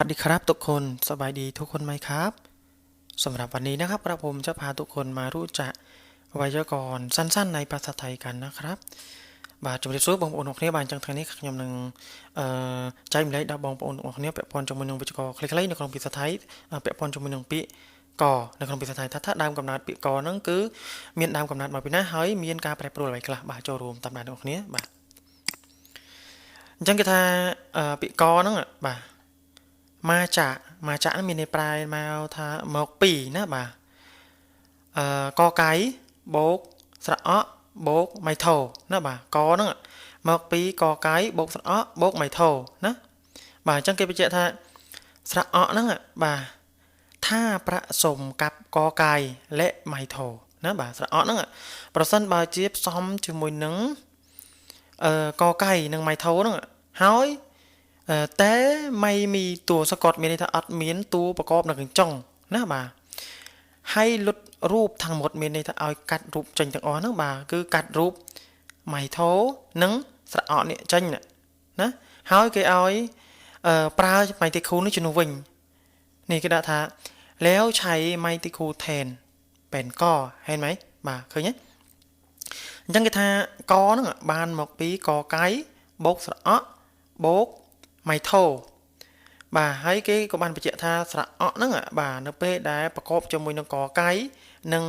สวัสดีครับทุกคนสบายดีทุกคนไหมครับสำหรับวันนี้นะครับกระผมจะพาทุกคนมารู้จักไวยากรณ์สั้นๆในภาษาไทยกันนะครับ បាទជំរាបសួរបងប្អូនទាំងគ្នាបាទអញ្ចឹងថ្ងៃនេះខ្ញុំនឹងអឺចែករំលែកដល់បងប្អូនទាំងអស់គ្នាពាក់ព័ន្ធជាមួយនឹងវេយ្យាករណ៍ខ្លីៗនៅក្នុងភាសាថៃពាក់ព័ន្ធជាមួយនឹងពាក្យកនៅក្នុងភាសាថៃថាថាដើមកំណើតពាក្យកហ្នឹងគឺមានដើមកំណើតមកពីណាហើយមានការប្រែប្រួលអ្វីខ្លះបាទចូលរួមតាមដានទាំងអស់គ្នាបាទអញ្ចឹងគេថាពាក្យកហ្នឹងបាទ มาจากมาจากមានន័យប្រែមកថាមកពីណាបាទអឺកកៃបូកស្រៈអបូកម៉ៃថោណាបាទកហ្នឹងមកពីកកៃបូកស្រៈអបូកម៉ៃថោណាបាទអញ្ចឹងគេបញ្ជាក់ថាស្រៈអហ្នឹងបាទថាប្រសុំกับកកៃและម៉ៃថោណាបាទស្រៈអហ្នឹងប្រសិនបើជាផ្សំជាមួយនឹងអឺកកៃនិងម៉ៃថោហ្នឹងហើយតែไม่มีตัวสะกดមានន័យថាអត់មានតួប្រកបនៅកញ្ចុងណាបាទហើយលុតរូបទាំងหมดមានន័យថាឲ្យកាត់រូបចេញទាំងអស់ហ្នឹងបាទគឺកាត់រូបម៉ៃថោនិងស្រៈអនេះចេញណាហើយគេឲ្យប្រើម៉ៃទីខូនេះជំនួសវិញនេះគេដាក់ថាแล้วใช้ไม้ติคูแทนเป็นកเห็นไหมបាទឃើញទេអញ្ចឹងគេថាកហ្នឹងបានមកពីកកៃបូកស្រៈអបូកម៉ៃថោបាទហើយគេក៏បានបញ្ជាក់ថាស្រៈអហ្នឹងបាទនៅពេលដែលប្រកបជាមួយនឹងកកៃនិង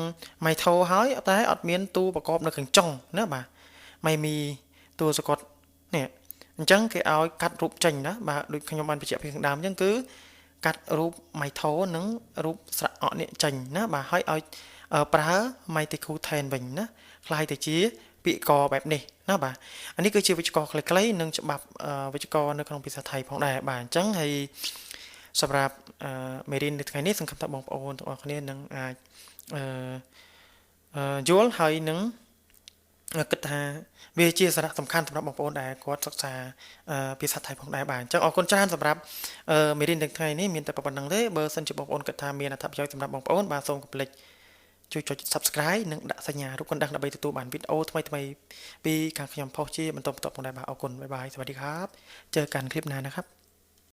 ម៉ៃថោហើយតែអត់មានតួប្រកបនៅខាងចុងណាបាទไม่มีตัวสะกดនេះអញ្ចឹងគេឲ្យកាត់រូបចេញណាបាទដូចខ្ញុំបានបញ្ជាក់ពីខាងដើមអញ្ចឹងគឺកាត់រូបម៉ៃថោនិងរូបស្រៈអនេះចេញណាបាទហើយឲ្យប្រើម៉ៃតិគូថែនវិញណាคล้ายទៅជាពាក្យកបែបនេះណាបាទអានេះគឺជាវិជ្ជាករខ្លីៗនិងច្បាប់វិជ្ជាករនៅក្នុងភាសាថៃផងដែរបាទអញ្ចឹងហើយសម្រាប់មេរៀននៅថ្ងៃនេះសង្ឃឹមថាបងប្អូនទាំងអស់គ្នានឹងអាចអឺយល់ហើយនឹងគិតថាវាជាសារៈសំខាន់សម្រាប់បងប្អូនដែលគាត់សិក្សាភាសាថៃផងដែរបាទអញ្ចឹងអរគុណច្រើនសម្រាប់មេរៀនថ្ងៃនេះមានតែប៉ុណ្្នឹងទេបើសិនជាបងប្អូនគិតថាមានអត្ថប្រយោជន៍សម្រាប់បងប្អូនបាទសូមកុំភ្លេចជួយចុច Subscribe និងដាក់សញ្ញារូបកណ្ដឹងដើម្បីទទួលបានវីដេអូថ្មីៗពីខាងខ្ញុំផុសជាបន្តបន្ទាប់ផងដែរបាទអរគុណ bye bye สวัสดีครับเจอกันคลิปหน้านะครับ